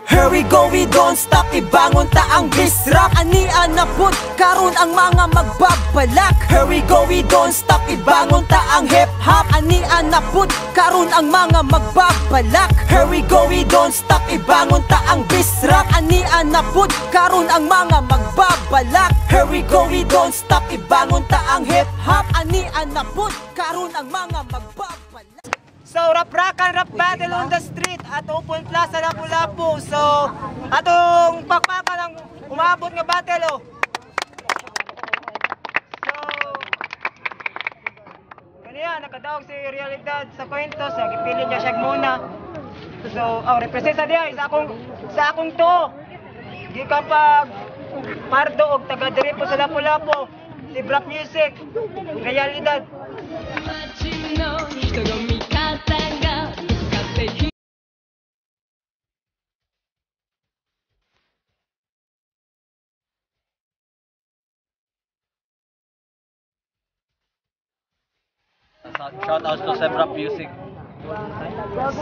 Here we go, we don't stop. Ibangon ta ang bisrak. Ania na pud karon ang mga magbabalak. Here we go, we don't stop. Ibangon ta ang hip hop. Ania na pud karon ang mga magbabalak. Here we go, we don't stop. Ibangon ta ang bisrak. Ania na pud karon ang mga magbabalak. Here we go, we don't stop. Ibangon ta ang hip hop. Ania na pud karon ang mga magbabalak. So, rap-rakan, rap battle on the street at Open Plaza, Lapu-Lapu. So, atong pakpakan ang umabot nga battle, oh. So, kaniya, nakadaog si Realidad sa kwento, sa gipili niya siya muna. So, oh, represent sa diya, sa akong to. Gikan pag Pardo og taga diri po sa Lapu-Lapu, si Black Music, Realidad. 街の人混み方がどこかで Shout out to Sebra Music.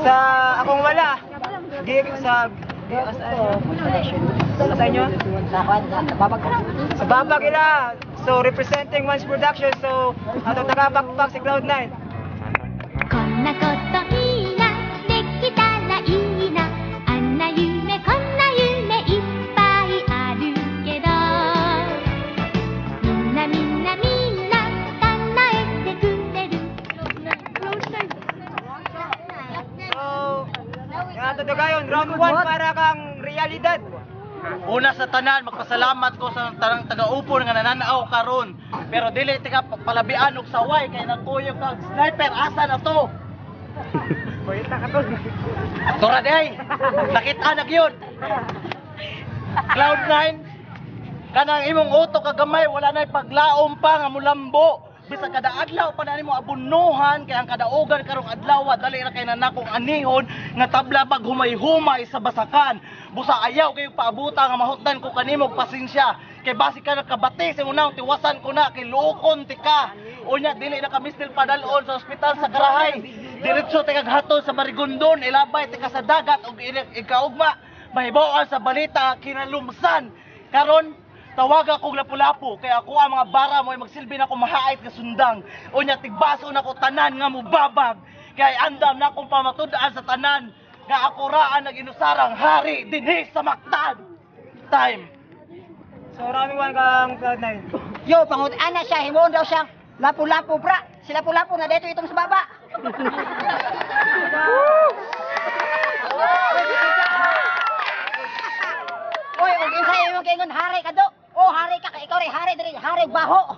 Sa akong wala, gi sa gi, sa inyo? Sa babag. Sa babag ila. So representing One's Production, so atong tagabakpak si Cloud9. こんなこといいなできたらいいなあんな夢こんな夢いっぱいあるけどみんなみんなみんな叶えてくれる。 So, yung ato gayon, round 1 para kang Realidad. Una sa tanan, magpasalamat ko sa tanang taga-upon nga nananaw karon. Pero dili tika palabian og saway kay nagkuyog kag sniper, asa na to? Tora day. Nakita na gyud. Cloud9, kanang imong utok kagamay wala nay paglaom pa nga mulambo. Bisag kada adlaw pa na nimo abunuhan kay ang kadaugan karong adlaw dali ra kay nanakong anihon nga tabla pag humay-humay sa basakan. Busa ayaw kayo paabuta nga mahutdan ko kanimo pasensya kay basi ka nakabati sa imong naong tiwasan ko na kay luokon ti ka. Unya dili na ka mistil padalon sa ospital sa Karahay. Diretso ti kag hatol sa Marigondon, ilabay ti ka sa dagat ug ikaugma mahibaw sa balita kinalumsan. Karon tawaga kog Lapu-Lapu kay ako ang mga bara mo ay magsilbi na ako mahaait nga sundang. Unya tigbaso na ko tanan nga mubabag kay andam na akong pamatud-an sa tanan nga ako ra ang nag-inusarang hari dinhi sa Mactan. Time. So round 1 kang Cloud9. Yo, pangut ana siya, himuon daw siyang Lapu-Lapu bra. Si Lapu-Lapu na dito itong sa baba. Oy, og unsa imong kaingon hari ka do? Oh, hari ka kay ikaw ray hari diri, hari og baho.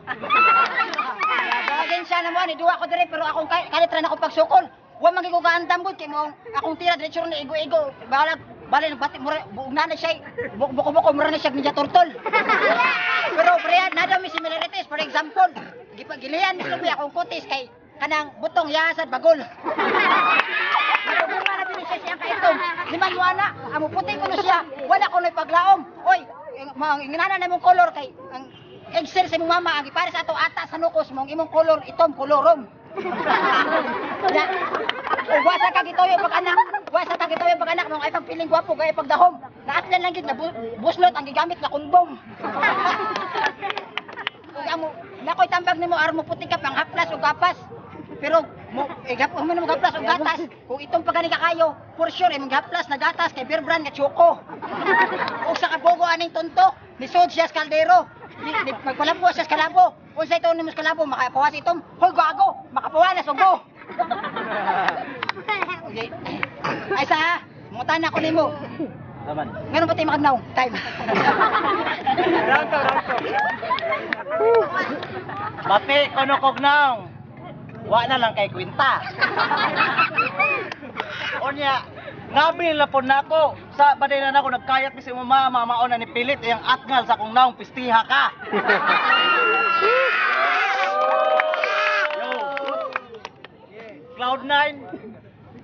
Bagin siya na mo ni duwa ko diri pero akong kalit ra na akong pagsukol. Wa man gyud ko kaandam gud kay mo akong tira diretso na igo-igo. Balag bali nang bati mura buugna na siya. Buko-buko mura na siya Ninja Turtle. Pero pre, nada mi similarities. For example, gipagilian mi lubi akong kutis kay kanang butong yasad bagol. Naguguma na bini siya siyang kaitom. Liman mo ana, amo puti ko na siya. Wala ko na'y paglaom. Oy, ang inginana na imong color kay ang Excel sa imong mama ang ipare sa ato ata sa nukos mong imong color itom kolorom. Ya. Ug wasa ka gituyo pag anak, wasa ka gituyo pag anak mong ay pagpiling gwapo kay pagdahom. Naatlan lang gid na buslot ang gigamit na kondom. Ug amo nakoy tambag nimo aron mo puti ka pang haplas ug gapas. Pero mo igap mo mo gaplas ug gatas, kung itong pagani ka kayo, for sure imong gaplas na gatas kay beer brand nga choco. Ug sa kabogo aning tonto, ni sud siya sa kaldero. Ni magpalambo siya sa kalabo. Unsay taon nimo sa kalabo makapawas itom? Hoy gago, makapawa na sugo. Okay. Ay sa, mangutana ko nimo. Taman. Ngano ba tayo makagnaw? Time. Round 2, round 2. Bati kono kog naong. Wa na lang kay kwinta. Unya, ngabil na po nako. Sa baday na nako nagkayat mi sa imong mama, mao na ni pilit iyang atngal sa akong naong pistiha ka. Yo. Cloud9,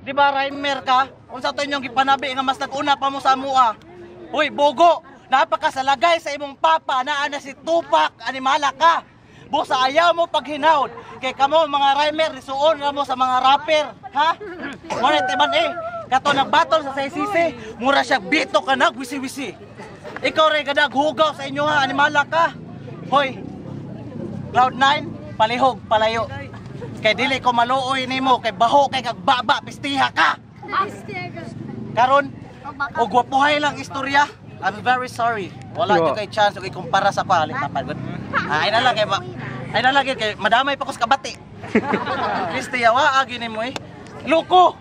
di ba rhymer ka? Unsa to inyong gipanabi nga mas nag-una pa mo sa amua? Hoy, bogo, napakasalagay sa imong papa naa na si Tupac, animala ka. Busa ayaw mo paghinawd kay kamo mga rhymer nisuon ra mo sa mga rapper, ha? Wala timan eh. Kato nagbattle sa CCC, mura siya bito ka nagwisi-wisi. Ikaw rin ka naghugaw sa inyo ha, animala ka. Hoy, Cloud9, palihog, palayo. Kay dili ko maluoy nimo, kay baho kay kagbaba, pistiha ka. Karon, og gwapuhay lang istorya. I'm very sorry. Wala jud kay chance og ikumpara sa ko. Halit na pagod. Ay na lang kay ay na lang kay madamay pa ko sa kabati. Pistiha wa agi nimo eh. Loko.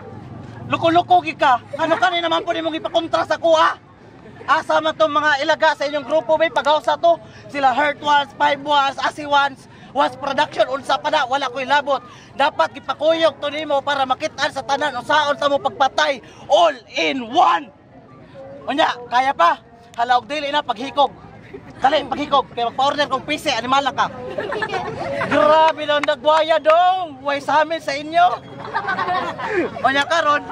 Loko-loko gi ka. Ano kani naman po nimong ipakontra sa kuha? Asa man tong mga ilaga sa inyong grupo may pagawsa to? Sila Hurt Ones, Five Ones, Asi Ones, Ones Production, unsa pa na, wala ko'y labot. Dapat gipakuyog to nimo para makitaan sa tanan unsaon sa mo pagpatay. All in one. Unya, kaya pa? Hala og dili na paghikog. Dali, paghikog. Kaya magpa-order kong PC, animala ka. Grabe lang nagwaya dong. Way sa amin sa inyo. Unya karon,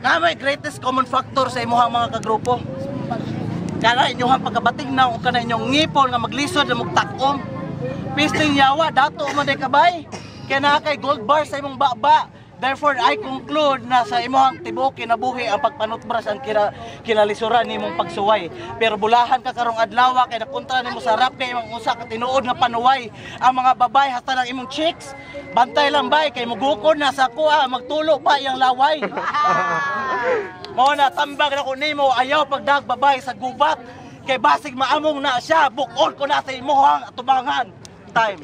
na may greatest common factor sa imuhang mga kagrupo. Kana inyong pagkabating na o kana inyong ngipon nga maglisod na mugtakom. Pisting yawa, dato man day kabay. Kaya naa kay gold bar sa imong baba. Therefore, I conclude na sa imuhang tibuok kinabuhi ang pagpanutbras ang kinalisuran nimong pagsuway. Pero bulahan ka karong adlaw kay nakontra nimo sa rap kay imong usa ka tinuod nga panuway. Ang mga babay hasta lang imong chicks, bantay lang bay kay mugukon na sa kuha magtulo pa iyang laway. Mao na tambag na ko nimo ayaw pagdag babay sa gubat kay basig maamong na siya bukon ko na sa imuhang atubangan. Time.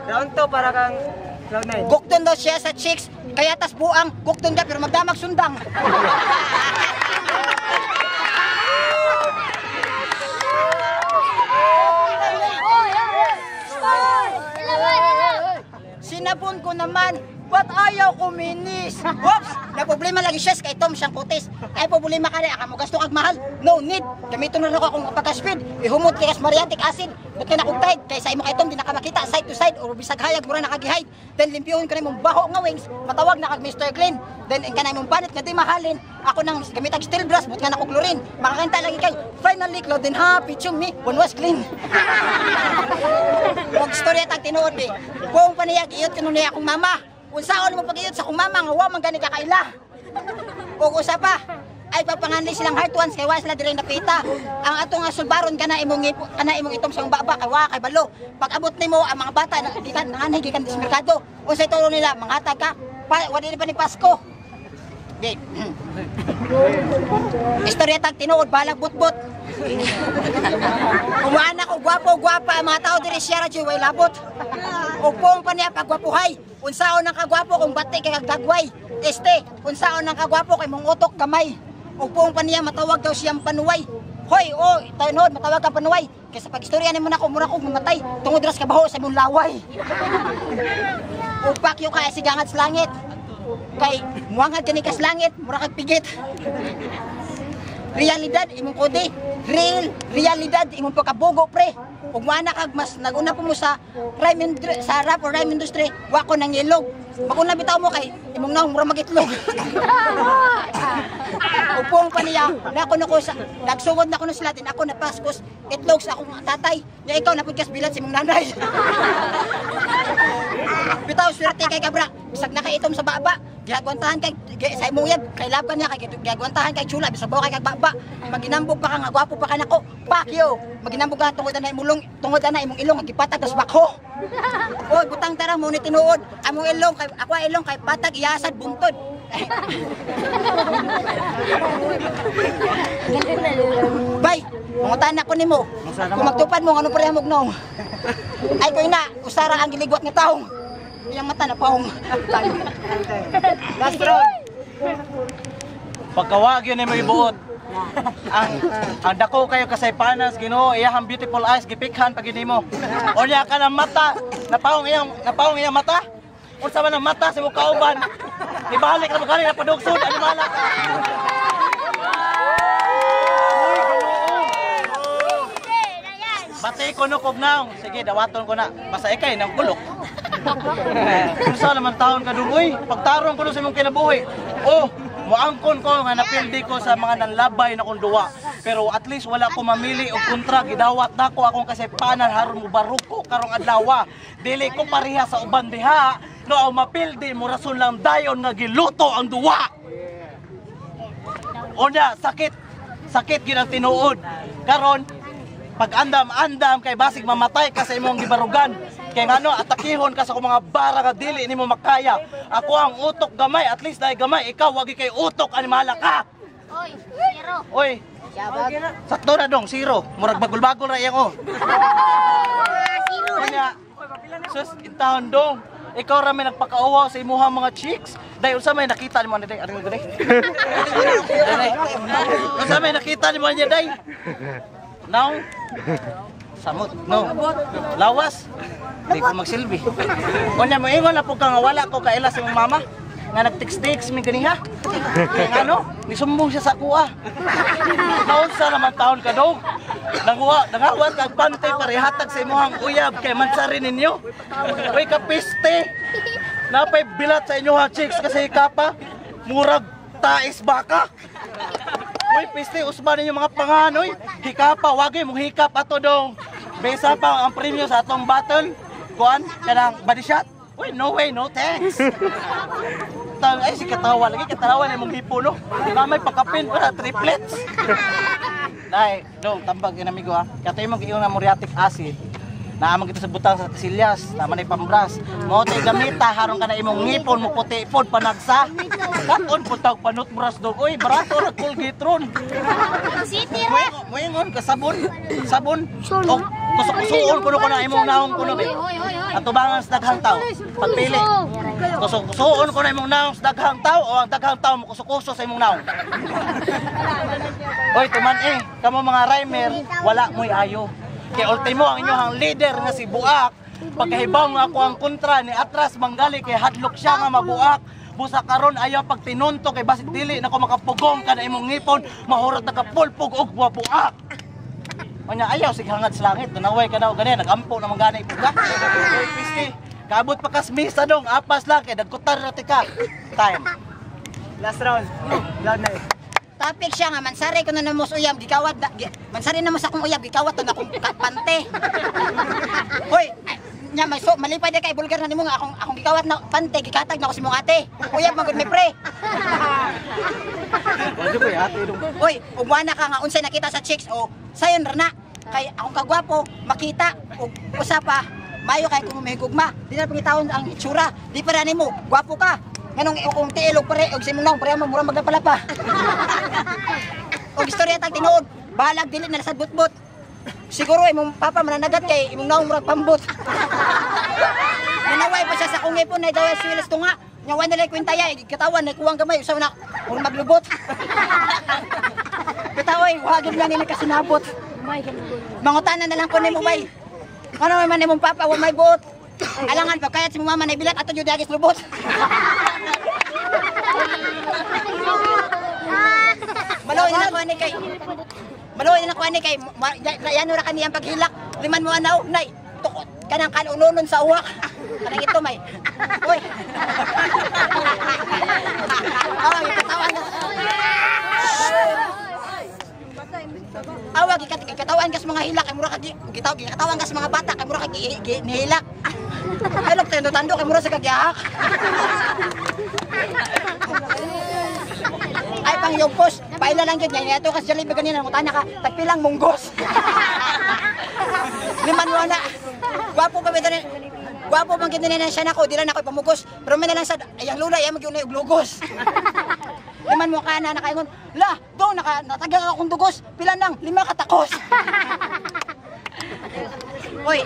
Round 2 para kang Cloud9. Gukton daw siya sa chicks, kaya tas buang, gukton ka pero magdamag sundang. Sinabon ko naman, ba't ayaw kuminis? Whoops! Na problema lagi siya kay Tom siyang kutis. Ay problema ka rin, aka mo gasto kag mahal. No need. Gamiton na ako akong pagka-speed. Ihumot kay mariatic acid. But kay nakong tide, kay sa imo kay Tom di na ka makita side to side or bisag hayag mura nakagihide. Then limpyuhon ko na imong baho nga wings, matawag na kag Mr. Clean. Then in kanay imong banit nga di mahalin. Ako nang gamit ang steel brush, but nga nako chlorine. Makakanta lagi kay finally Cloud and happy to me, one was clean. Og istorya tag tinuod bi. Buong paniyag iyot kuno niya akong mama. Unsaon mo pag-iyot sa akong mama nga wa man gani kakaila. Og usa pa, ay papanganli silang heart ones kay wa sila diri napita. Ang atong sulbaron kana imong kana imong itom sa imong baba kay wa kay balo. Pag abot nimo ang mga bata na gikan nanganhi gikan sa merkado. Unsay tulo nila manghatag ka pa, wa dili pa ni Pasko. Di. Istorya tag tinuod balag butbot. Umuan ako gwapo gwapa ang mga tao diri siya ra way labot. Upong pa niya pagwapuhay. Unsaon ang kagwapo kung bati kay kagdagway. Este, unsaon ang kagwapo kay mong utok gamay. Upong pa niya matawag daw siyang panuway. Hoy, oh, tanod matawag ka panuway. Kaysa pag-istorya nimo nako mura kog mamatay tungod ras kabaho sa imong laway. Upakyo ka sigangat sa langit. Kay muangad kani kas langit, mura kag pigit. Realidad imong kodi, real realidad imong pagkabugo pre. Ug moana kag mas naguna po mo sa rhyme sa rap or rhyme industry, wa ko nang ilog. Maguna bitaw mo kay imong naong mura magitlog. Upong pa niya, nako nako sa nagsugod na kuno sila din ako napaskos itlog sa akong tatay. Nya ikaw napud kas bilad sa imong nanay. Bitaw swerte kay kabra, bisag nakaitom sa baba. Giagwantahan kay sa imong yab, kay lab ka niya kay giagwantahan kay chula bisag bawa kay kagbaba. Maginambog pa ka nga gwapo pa ka nako. Pakyo. Maginambog ka tungod na imong tungod na imong ilong gipatag tas bakho. Oy, butang tara mo ni tinuod. Among ilong kay ako ilong kay patag iyasad buntod. Bay, mangutan ako nimo. Kung magtupad mo ano pareha mo gnong. Ay ko ina, usara ang giligwat nga taong. Iyang mata na paong. Last round. Pagkawag yun ay may buot. Ang dako kayo kasaypanas Ginoo, iyahang beautiful eyes gipikhan pag nimo. Unya ka ng mata, napaong iyang mata. Unsa man ang mata sa imong kauban? Ibalik na magani na padugsod ani malak. Bati ko no kog naong. Sige, dawaton ko na. Basta ikay nang kulok. Unsa naman taon ka dugoy? Pagtarong ko no sa imong kinabuhi. Oh, moangkon ko nga napildi ko sa mga nanlabay na kong duwa. Pero at least wala ko mamili og kontra. Gidawat nako akong kasaypanan haron mo baruko karong adlaw. Dili ko pareha sa uban diha. No, ang mapildi mo rason lang dayon nga giluto ang duwa. Una, sakit. Sakit gyud ang tinuod. Karon, pag andam-andam kay basig mamatay ka sa imong gibarugan. Kay ngano atakihon ka sa akong mga bara nga dili nimo makaya. Ako ang utok gamay, at least dahil gamay, ikaw wagi kay utok animala ka. Oy, zero. Oy, sakto na dong, zero. Murag bagol-bagol ra iyang oh. Zero. Unya, sus, intahon dong. Ikaw ra may nagpakauwaw sa imuhang mga chicks. Dahil unsa may nakita nimo ani day? Ari mo day. Day. Unsa may nakita nimo niya day? Now, samot, no. Lawas. Di ko magsilbi. Unya mo ingon na pud ka nga wala ko kaila sa imong mama nga nagtext-text mi ganiha. Kaya ngano, nisumbong siya sa kuha. Naunsa naman taon ka dong? Nanguha, nangawat kag pante parihatag sa imuhang uyab kay mansari ninyo. Uy kapiste. Napay bilat sa inyohang chicks kasi kapa murag tais baka. Uy piste usba ninyo mga panganoy. Hikapa wagi mong hikap ato dong. Besa pa ang premyo sa atong battle. Kuan kanang body shot. Uy no way, no thanks. Ay si katawa lagi katawa na imong hipo no. Mamay pakapin para triplets. Dai, dong tambag yun amigo ha. Katoy mo giingon nga muriatic acid. Naamang kita sa butang sa kasilyas, naman ay pambras. Mao tay gamita harong ka na imong ngipon mo puti pod panagsa. Katon pud tawag panut brush dong. Uy, barato ra Colgate ron. City ra. Moingon ka sabon, sabon. Og kusok-kusoon kuno ko na imong naong kuno be. Atubangan sa daghang tao. Pagpili. Kusok-kusoon ko na imong naong sa daghang tao o ang daghang tao mo kuso-kuso sa imong naong. Oy, tuman eh, kamo mga rhymer, wala mo'y ayo. Kay ultimo ang inyong leader nga si Buak, pagkahibaw nga ako ang kontra ni Atras Manggali kay hadlok siya nga mabuak. Busa karon ayaw pag tinunto kay basig dili nako makapugong kada imong ngipon, mahurot na kapulpog og buak. Unya ayaw sig hangad sa langit, dunaway ka daw gani nagampo na man gani puga. Oy pisti, kaabot pa kas misa dong, apas lang kay dagkutar ra tika. Time. Last round. Loud na eh. Topic siya nga mansari ko na namo sa uyab gikawat mansari na mo sa akong uyab gikawat na akong pante. Hoy, nya may so malipay di kay bulgar na nimo nga akong gikawat na pante gikatag na ko sa imong ate. Uyab man gud mi pre. Hoy, ugwana ka nga unsay nakita sa chicks o sayon ra na kay akong kagwapo makita og usa pa mayo kay kung mahigugma. Di na pangitaon ang itsura. Di pa ra nimo gwapo ka. Nganong kung tiil og pare og sa imong naong pareha mo mura maglapalapa. Og istorya tag tinuod, balag dili na sad butbot. Siguro imong papa mananagat kay imong naong murag pambot. Nanaway pa siya sa akong ngipon na daw swilas tunga. Nya wa na kwentaya katawan na kuwang gamay usaw na murag maglubot. Bitaw oy, wagid lang nila kasinabot. Mangutana na lang ko nimo bay. Ano man imong papa wa may buot. Alangan pa kayat si mama na ibilat ato jud agis lubot. Maluoy na ko ani kay. Maluoy na ko ani kay yano ra kaniyang paghilak. Liman mo anaw nay. Tukot kanang kanunonon sa uwak. Kanang ito may. Oy. Awag ikatawan ka. Awag ikatawan ka sa mga hilak kay mura ka gikatawan ka sa mga bata kay mura ka nihilak. Ay nagtando-tando kay mura sa kagiyahak. Ay pang yugpos, paila lang gyud niya ito kas Jollibee ganina ngutana ka tagpilang munggos. Liman wala. Gwapo pa bitaw ni. Gwapo man gyud ni siya nako, di lang nako ipamugos. Pero may na lang sad ayang lula ay magyunay og lugos. Liman mo ka na nakaingon, la, do naka natagang akong dugos, pila nang 5 ka takos. Oy,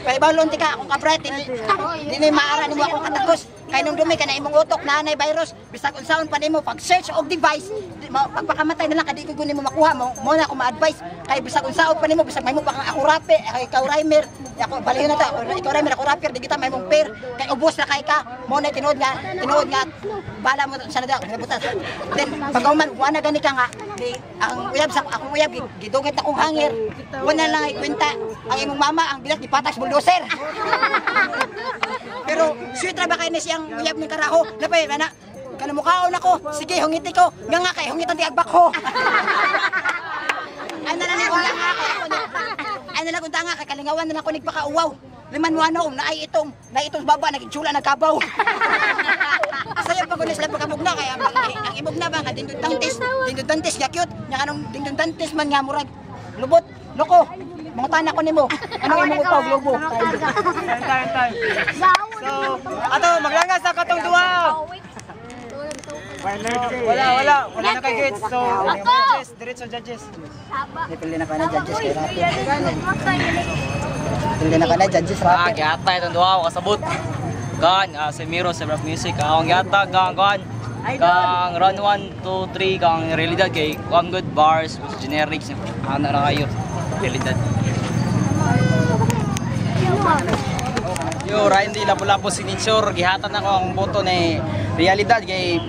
paibalon ti ka akong kabrat, di na maara nimo akong katakos. Kay nung dumi ka na imong utok na anay virus, bisag unsaon pa nimo pag search og device, pagpakamatay na lang kay di ko nimo makuha mo, mo na ako ma-advise. Kay bisag unsaon pa nimo, bisag mahimo pa kang ako rape, kay ikaw rhymer, ako baliho na ta, ikaw rhymer ako rapper, di kita mahimong pair. Kay ubos na kay ka, mo na tinuod nga bala mo sa na butas. Then pagkauman wa na gani ka nga di, ang uyab sa akong uyab gidugit akong hangir. Wala lang ikwenta ang imong mama ang bilat gipatak sa bulldozer. Pero sweet ra ba kay ni siyang uyab ni karaho? Napay ana kanamukhaon ako. Sige hungiti ko. Nga nga kay hungitan ti agbakho. Ay na lang unta nga kay ako. Ay na lang unta nga kay kalingawan na lang ko nagpakauwaw. Liman mo ano, naay itong, naay itong baba, nagitsula, nagkabaw. Saya pa ko na sila pagkamugna, kaya ang imugna ba, nga dindong dantes, nga cute, nga anong dindong dantes man nga murag, lubot, loko, mga tanak ko nimo, anong imong upaw, globo. Time, time, time. So, ato, maglangas sa katong duha. Wala, wala. Wala na kay Gates. So, judges, diretso judges. Pili na ka na judges kay rapid. Pili na ka na judges rapid. Gihatay itong duha ko kasabot. Kan, si Miro sa rap music. Akong gihatag kang kuan. Kang round 1, 2, 3 kang realidad kay kuan good bars, mas generics ana ra kayo. Realidad. Yo, Randy Lapu-Lapu signature, gihatan ako ang boto ni realidad kay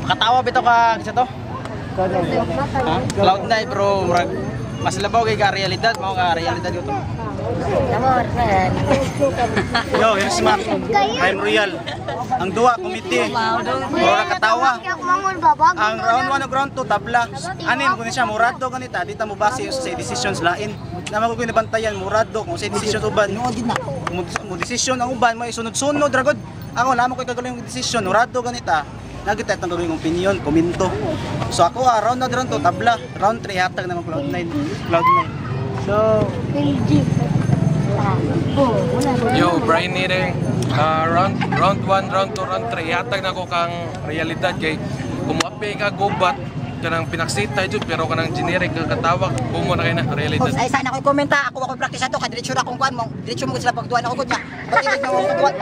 makatawa bitaw ka sa to. Ha? Cloud9 bro, murag mas labaw kay ka realidad, mao ka realidad ko to. Yo, here's Mac. I'm Royal. Ang duwa, committee. Mura katawa. Ang round 1 ug round 2 tabla. Anin kung siya murado ganita, di ta mo base sa decisions lain. Naman ko ginabantayan murado kung sa decisions uban. Mo decision ang uban may sunod-sunod ra gud. Ako lamang ko kagaling decision murado ganita. Nagita itong gagawin opinion, komento. So ako round na round 2 tabla, round 3 hatag naman Cloud9. Cloud9. So, Yo, Brian Nire, round round 1, round 2, round 3, hatag na ko kang realidad kay kumuapi ka gubat kanang pinaksita jud pero kanang generic ka katawag kumo na kay na realidad. Ay sana ko komenta, ako ako practice ato, kay diretso ra akong kuan mo. Diretso mo sila pagduan ako gud niya. Pag mo ako duwan.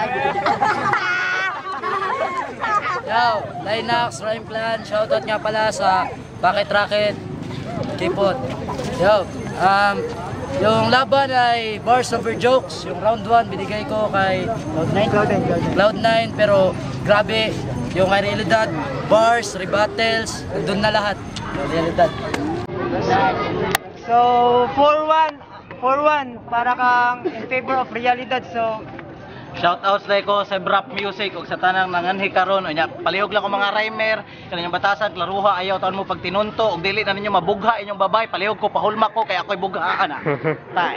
Yo, Linax, Rhyme Clan, shoutout nga pala sa Bucket Racket, Kipot. Yo, yung laban ay bars over jokes. Yung round 1 binigay ko kay Cloud9. Cloud9, pero grabe, yung kay realidad, bars, rebuttals, nandun na lahat. Yung realidad. So 4-1, 4-1 para kang in favor of realidad. So, Shoutouts like ko sa rap music ug sa tanang nanganhi karon, unya palihog lang ko mga rhymer kanang batasan klaruha, ayaw taon mo pag tinunto ug dili na ninyo mabugha inyong babay, palihog ko pahulma ko kay ako'y bugha ana. Tay.